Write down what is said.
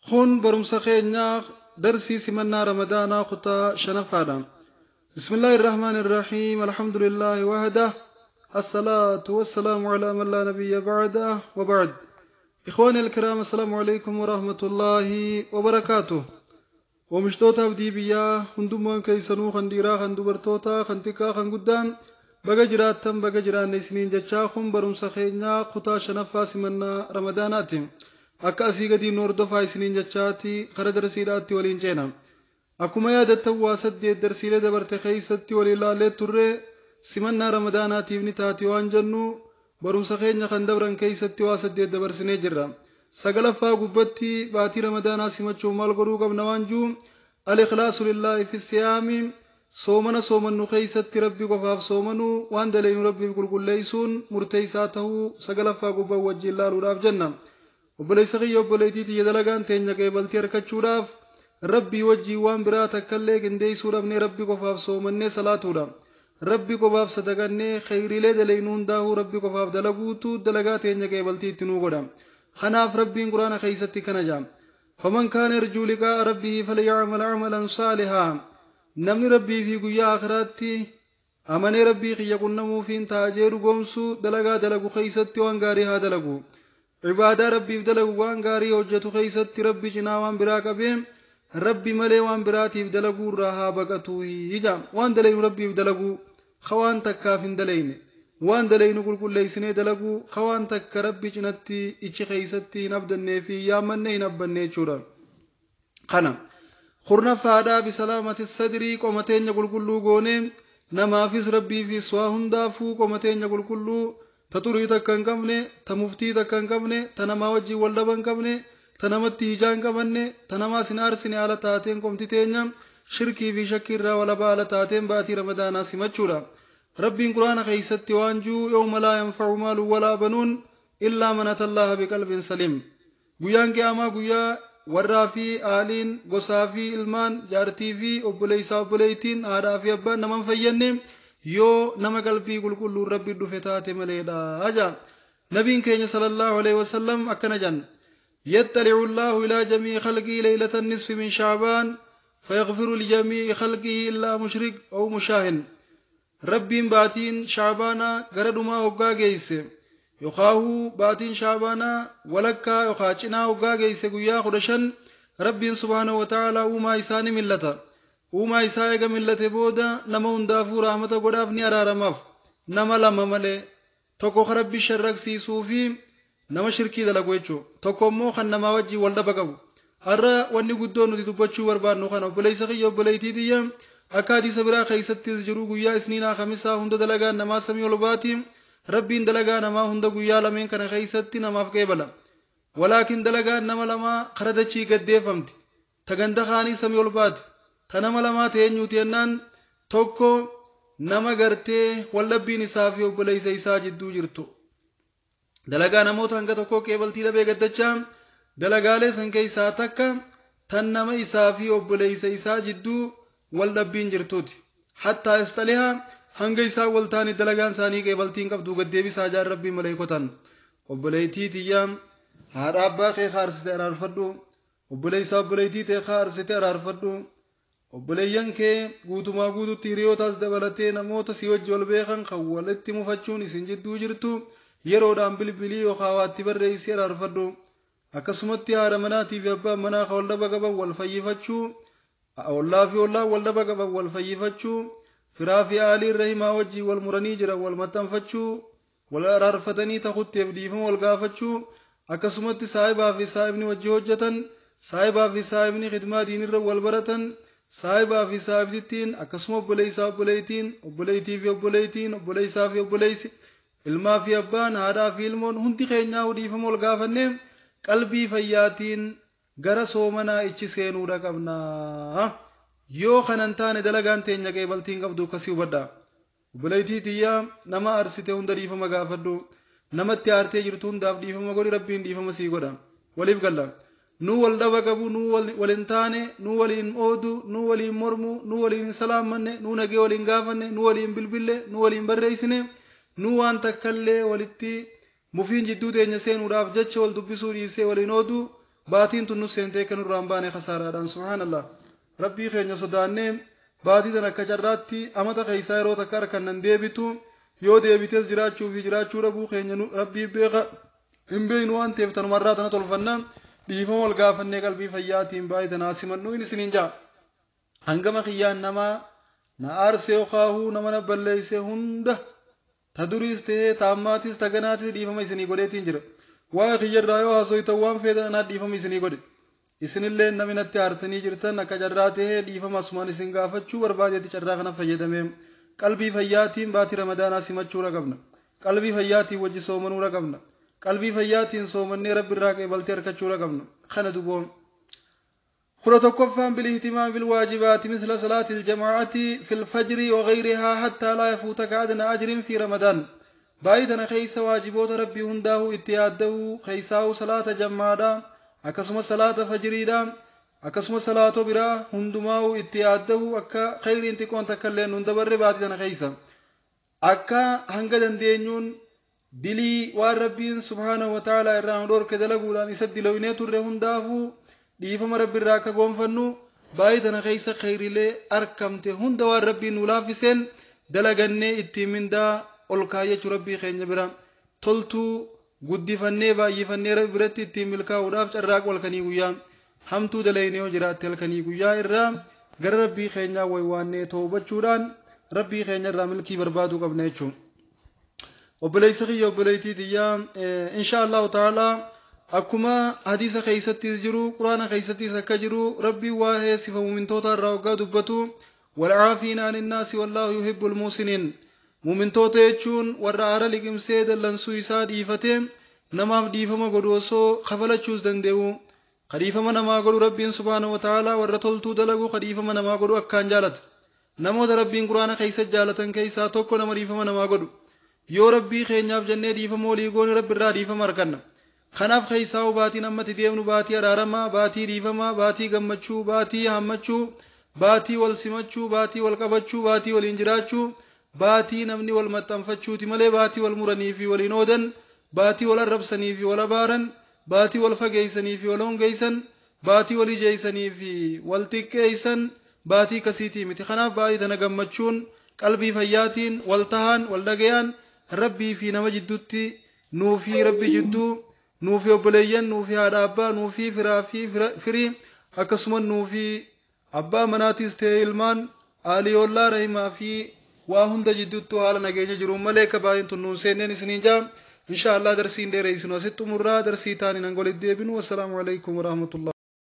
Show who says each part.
Speaker 1: Kun barumsa keenyaa darsii simannaa Ramadaanaa kutaa shanaffaadha. بسم الله الرحمن الرحيم الحمد لله وحده الصلاة والسلام على من لا نبي بعده وبعد إخواني الكرام السلام عليكم ورحمة الله وبركاته. Oomishtoota abdii biyyaa hundummaan keessanuu kan dhiiraa kan dubartootaa kan xiqqaa kan guddaan baga jiraattan baga jiraanne isiniin jechaa kun barumsa keenyaa kutaa shanaffaa simannaa Ramadaanaati. Akka asii gadi nu hordofaa isiniin jechaati kara darsiidhaatti waliin ceena. Akkuma yaadattan waa saddeet darsiilee dabarte keessatti waliin ilaallee turre simannaa Ramadaanaatiif ni taati waan jennu barumsa keenya kan dabran keessatti waa saddeet dabarsinee jirra. Sagalaffaa gubbatti baatii Ramadaanaa simachuun maal godhuu qabna waan jiru al-ikhlaasu lillaahi fi siyaami soomana soomannu keessatti rabbi qofaaf soomanuu waan daleynu rabbiif qulqulleessuun murteessaa ta'uu sagalaffaa gubbaa wajjin ilaaluudhaaf jenna. Obboleessa kiyya obboleettii tiyya dalagaan teenya qeebaltii harkachuudhaaf rabbii wajjin waan biraa takkallee qindeessuu dhabnee rabbi qofaaf soomannee salaatuudha. Rabbi qofaaf sadaqannee khayriilee daleynu hundaa'uu rabbi qofaaf dalaguutu dalagaa teenya qeebaltii itti nuu godha. Kanaaf rabbiin quraana keessatti kana jedha. فمن كان يرجو لقاء ربه فليعمل عملا صالحا. Namni rabbii fi guyyaa akhiraatti amanee rabbii kiyya qunnamuufiin taajeeru goomsuu dalagaa dalagu keessatti waan gaarii haa dalagu. Cibaadaa rabbiif dalagu waan gaarii hojjetu keessatti rabbi cinaa waan biraa qabee rabbi malee waan biraatiif dalaguu irraa haa baqatu hija. Waan dalaynu rabbiif dalaguu waan takkaaf hin dalayne. Waan dalaynu qulqulleessinee dalaguu waan takka rabbi cinatti ichi keessatti hin abdannee fi yaamannee hin abbanne jechuudha. Kana kurnaffaadhaa bisalaamati sadrii qomateenya qulqulluu goonee namaafis rabbiifis waa hundaafuu qomateenya qulqulluu ta xurii takka hin qabne ta muftii takka hin qabne ta namaa wajjin wal dhaba hin qabne ta namatti hijaa hin qabanne ta namaas hin aarsine haala taateen qomti teenya shirkii fi shakkii irraa walabaa haala taateen baatii Ramadaanaa simachuudha. Rabbiin quraana keessatti waan jiru yawma laa yanfa'u maalun walaa banuun illaa man atallaha biqalbin saliim. Guyyaan qiyaamaa guyyaa warraa fi aaliin gosaa fi ilmaan jaartii fi obboleessaa obboleettiin haadhaa fi abbaan nama hin fayyadne yoo nama qalbii qulqulluun rabbi dhufe taate maleedha aja. Nabiin keenya sallallahu alaihi wasallam akkana jedhan. يطلع الله إلى جميع خلقه ليلة النصف من شعبان فيغفر لجميع خلقه إلا مشرك أو مشاهن. Rabbiin baatiin Shaabaanaa gara dhumaa hoggaa geesse yookaan baatiin Shaabaanaa walakkaa yookaan cinaa hoggaa geesse guyyaa 15 rabbiin subhaanahu wa ta'aalaa uumaa isaa ni millata. Uumaa isaa eega millate booda nama hundaafuu rahmata godhaaf ni araaramaaf nama lama malee tokko kan rabbi sharraqsiisuu fi nama shirkii dalagu jechuudha. Tokko immoo kan namaa wajjin wal dhaba qabu. Har'a wanni guddoon nuti dubbachuu barbaadnu kana obboleessa kiyya obboleettii tiyya akka hadiisa biraa keessattis jiru guyyaa isniinaa kamisaa hunda dalagaan namaa samii ol baati rabbiin dalagaa namaa hunda guyyaa lameen kana keessatti namaaf qeebala. Walaakin dalagaan nama lamaa kara dachii gaddeeffamti. Ta ganda kaanii samii ol baati. Ta nama lamaa ta'e eenyuuti jennaan tokko nama gartee waldhabbiin isaa fi obboleessa isaa jidduu jirtu. Dalagaa namoota hanga tokkoo qeebaltii dhabee gaddachaa dalagaalee san keessaa takka tan nama isaa fi obboleessa isaa jidduu waldhabbiin jirtuuti. Hattaa istalihaa hanga isaan wal taanii dalagaan isaanii qeebaltiin qabdu gaddeebisaa jaan rabbiin maleekotan. Obboleettii tiyyaa haadha abbaa kee kaarsite araarfadhu. Obboleessa obboleettii tee kaarsite araarfadhu. Obboleeyyan kee guutumaa guututti hiriyootaas dabalatee namoota si wajji wal beekan kan walitti mufachuun isin jidduu jirtu yeroodhaan bilbilii yookaan waatti barreessii araarfadhu. Akkasumatti haadha manaatii fi abbaan manaa kan wal dhaba qaban wal fayyifachuu. Ollaa fi ollaan wal dhaba qaban wal fayyifachuu, firaa fi aaliin rahimaa wajjin wal muranii jiran wal maxxanfachuu, wal araarfatanii takutteef dhiifama wal gaafachuu, akkasumatti saahibaa fi saahibni wajji hojjetan, saahibaa fi saahibni khidmaa diinirra wal baratan, saahibaa fi saahibtittiin akkasuma obboleessaa obboleettiin, obboleettii fi obboleettiin, obboleessaa fi obboleessi, ilmaa fi abbaan, haadhaa fi ilmoon hundi keenyaa dhiifama wal gaafannee qalbii fayyaatiin gara soomanaa ichi seenuudha qabna. Yoo kanan taane dalagaan teenya qeebaltiin qabdu akkasii hubadha. Obboleettii tiyyaa nama aarsite hunda dhiifama gaafadhu. Namatti aartee jirtu hundaaf dhiifama godhi rabbiin dhiifama sii godha. Waliif galla. Nu wal dhaba qabu, nu wal hin taane, nu waliin oodu, nu waliin mormu, nu waliin hin salaammanne, nu nagee waliin gaafanne, nu waliin bilbille, nu waliin barreessine, nu waan takkallee walitti mufiin jidduu teenya seenuudhaaf jecha wal dubbisuu dhiisee waliin oodu. Baatiin tun nu seentee akka nurraa hin baane khasaaraadhaan. Subhaanallah. Rabbii keenya sodaannee baatii tan akka carraatti amata keessaa yeroo takka harkannan deebitu, yoo deebites jiraachuu fi jiraachuu dhabuu keenya Rabbii beeka, hin beeknu waan ta'eef tanumarraa tana tolfanna, dhiifama wal gaafannee qalbii fayyaatiin baay'ee tanaa simannu inni isiniin ja'a. Hangama kiyyaan namaa na aarsee yookaahuu nama na balleessee hunda, ta duriis ta'ee ta ammaatis ta ganaatis, dhiifama isinii godheetiin jira. Waa'ee kiyyarraa yoo haasoytan waan feetan anaa dhiifama isinii godhe. Isinillee namni natti aartanii jirtan akka carraa ta'ee dhiifama asumaan isin gaafachuu barbaadeetti carraa kana fayyadamee. Qalbii fayyaatiin baatii Ramadaanaa simachuudha qabna. Qalbii fayyaatiin wajji soomanuudha qabna. Qalbii fayyaatiin soomannee Rabbi irraa qeebaltee argachuudha qabna. Kana duboon. 11ffaan بالاهتمام بالواجبات مثل صلاة الجماعة في الفجر وغيرها حتى لا يفوتك أدنى أجر في رمضان. Baatii tana keessa waajiboota Rabbii hundaa'uu itti yaadda'uu, keessaa'uu salaata jammaadha, akkasuma salaata fajriidha, akkasuma salaatoo biraa hundumaa'uu itti yaadda'uu, akka khayriin xiqqoon takka illee nun dabarre. Baatii tana keessa akka hanga dandeenyuun dilii waan Rabbiin subhaanahu wa ta'aalaa irraa nu dhorke dalaguudhaan isa diloynee turre hundaafuu dhiifama Rabbi irraa akka goonfannu, baay'ee tana keessa khayriilee arkamte hunda waan Rabbiin nu laaffiseen dalagannee ittiin mindaa ol kaayyachuu, Rabbii keenya bira toltuu guddifannee baay'ifannee Rabbi biratti ittiin milkaa'uudhaaf carraaqu. Halkanii guyyaa hamtuu dalaynee yoo jiraatte, halkanii guyyaa irraa gara Rabbii keenyaa waywaannee toobachuudhaan Rabbii keenya irraa milkii barbaaduu qabna jechuudha. Obboleessa kiyya, obboleettii tiyyaa, insha Allahu ta'ala akkuma hadiisa keessattis jiru, Quraana keessattis akka jiru, Rabbiin waa'ee sifa mumintoota irraa waggaa dubbatu: والعافين عن الناس والله يحب المحسنين. Mumintoota jechuun warra aara liqimsee dallansuu isaa dhiifatee namaaf dhiifama godhu, osoo kafalachuus danda'u kadhiifama namaa godhu. Rabbiin subhaanahu wa ta'aalaa warra toltuu dalagu, kadhiifama namaa godhu akkaan jaalata. Namoota Rabbiin Quraana keessa jaalatan keessaa tokko nama dhiifama namaa godhu. Yoo Rabbii keenyaaf jennee dhiifama walii goone, Rabbi irraa dhiifama arganna. Kanaaf keessaa baatiin ammatti deemnu baatii araaramaa, baatii dhiifamaa, baatii gammachuu, baatii hammachuu, baatii wal simachuu, baatii wal qabachuu, baatii waliin jiraachuu, baatii namni wal maxxanfachuuti malee baatii wal muranii fi waliin oodan, baatii wal arrabsanii fi wal abaaran, baatii wal fageeysanii fi wal hongeeysan, baatii wal ijeeysanii fi wal xiqqeeysan baatii kasiitii miti. Kanaaf baatii tana gammachuun, qalbii fayyaatiin wal tahaan, wal dhagayaan, Rabbii fi nama jidduutti, nuu fi Rabbi jidduu, nuu fi obboleeyyan, nuu fi haadha abbaa, nuu fi firaa fi firii, akkasuma nuu fi abbaa manaatis ta'e ilmaan, aaliyoollaa, rahimaa fi waa hunda jidduuttuu haala nageenya jiruun malee akka baatiin tun nuun seenneen isiniin jaa. Insha Allah darsiin dheereessinu asitti xumurraa, darsii taaniin hanga walitti deebinu. Wassalaamu alaikum warahmatullah.